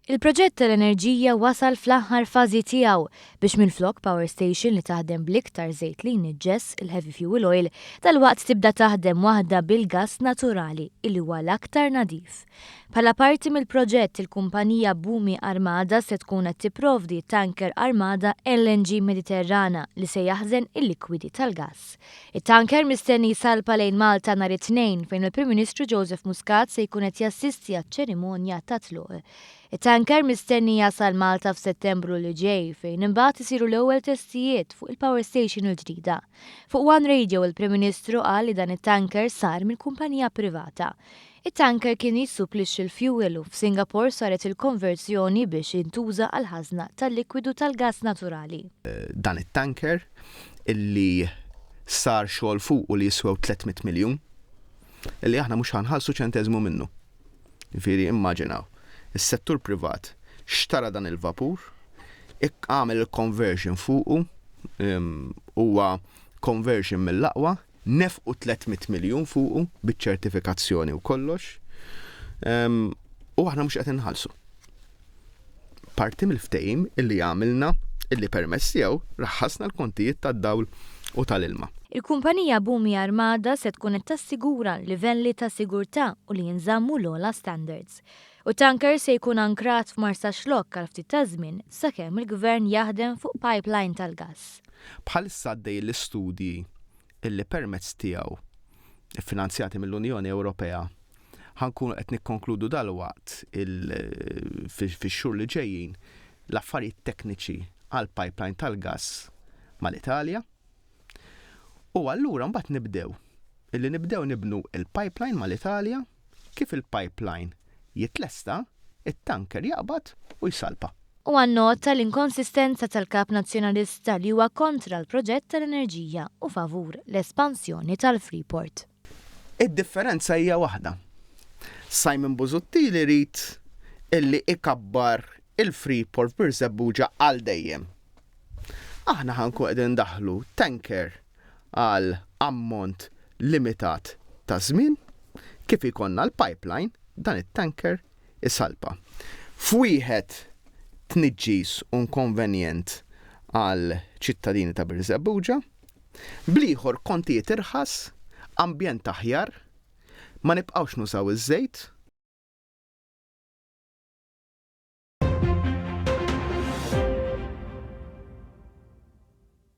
Il-proġett tal-enerġija wasal fl-aħħar fażi tiegħu biex minflok power station li taħdem bl-iktar żejt li jniġġes, il-heavy fuel oil, dalwaqt tibda taħdem waħda bil-gass naturali illi huwa l-aktar nadif. Bħala parti mill-proġett, il-kumpanija Bumi Armada se tkun qed tipprovdi tanker Armada LNG Mediterrana li se jaħżen il-likwidi tal-gass. It-tanker mistenni jsalpa lejn Malta nhar it-Tnejn fejn il-Prim Ministru Joseph Muscat se jkun qed jassisti għaċ-ċerimonja ta' tluq. It-tanker mistenni jasal Malta f'Settembru li ġej fejn imbagħad isiru l-ewwel testijiet fuq il-power station il-ġdida. Fuq One Radio il-Prim Ministru qal li dan it-tanker sar mill-kumpanija privata. It-tanker kien jissupplixxi l-fjuwil u f'Singapore saret il-konverzjoni biex jintuża għall-ħażna tal-likwidu tal-gass naturali. Dan it-tanker illi sar xogħol fuqu li jiswew 300 miljun, illi aħna mhux ħa nħallsu ċenteżmu minnu. Jiġifieri immaġinaw, is-settur privat xtara dan il-vapur, għamel il-conversion fuqu, huwa conversion mill-aqwa, Nefqu 300 miljun fuqu biċ-ċertifikazzjoni u kollox. U aħna mhux qed inħallsu. Parti mill-ftehim illi għamilna illi permezz tiegħu raħħasna l-kontijiet tad-dawl u tal-ilma. Il-kumpanija Bumi Armada se tkun qed tassigura livelli ta' sigurtà u li jinżammu l-ogħla standards. U t-tanker se jkun ankrat f'Marsaxlokk għal ftit taż-żmien sakemm il-Gvern jaħdem fuq pipeline tal-gass. Bħalissa għaddej l-istudji illi permezz tiegħu, iffinanzjati mill-Unjoni Ewropea, ħa nkunu qed nikkonkludu dalwaqt fix-xhur li ġejjin l-affarijiet tekniċi għal pipeline tal-gass mal-Italja. U allura mbagħad nibdew illi nibdew nibnu il-pipeline mal-Italja, kif il-pipeline jitlesta, it-tanker jaqbad u jsalpa. Huwa nnota l-inkonsistenza tal-Kap Nazzjonalista li huwa kontra l-proġett tal-enerġija u favur l-espansjoni tal-Freeport. Id-differenza hija waħda. Simon Busuttil irid illi ikabbar il-Freeport f'Birżebbuġa għal dejjem. Aħna ħa nkunu qegħdin indaħħlu tanker għal ammont limitat ta' żmien, kif ikollna l-pipeline, dan it-tanker isalpa. F'wieħed tniġġis u nkonvenjent għal ċittadini ta' Birżebbuġa, bl-ieħor kontijiet irħas, ambjent aħjar, ma nibqgħux nużaw iż-żejt.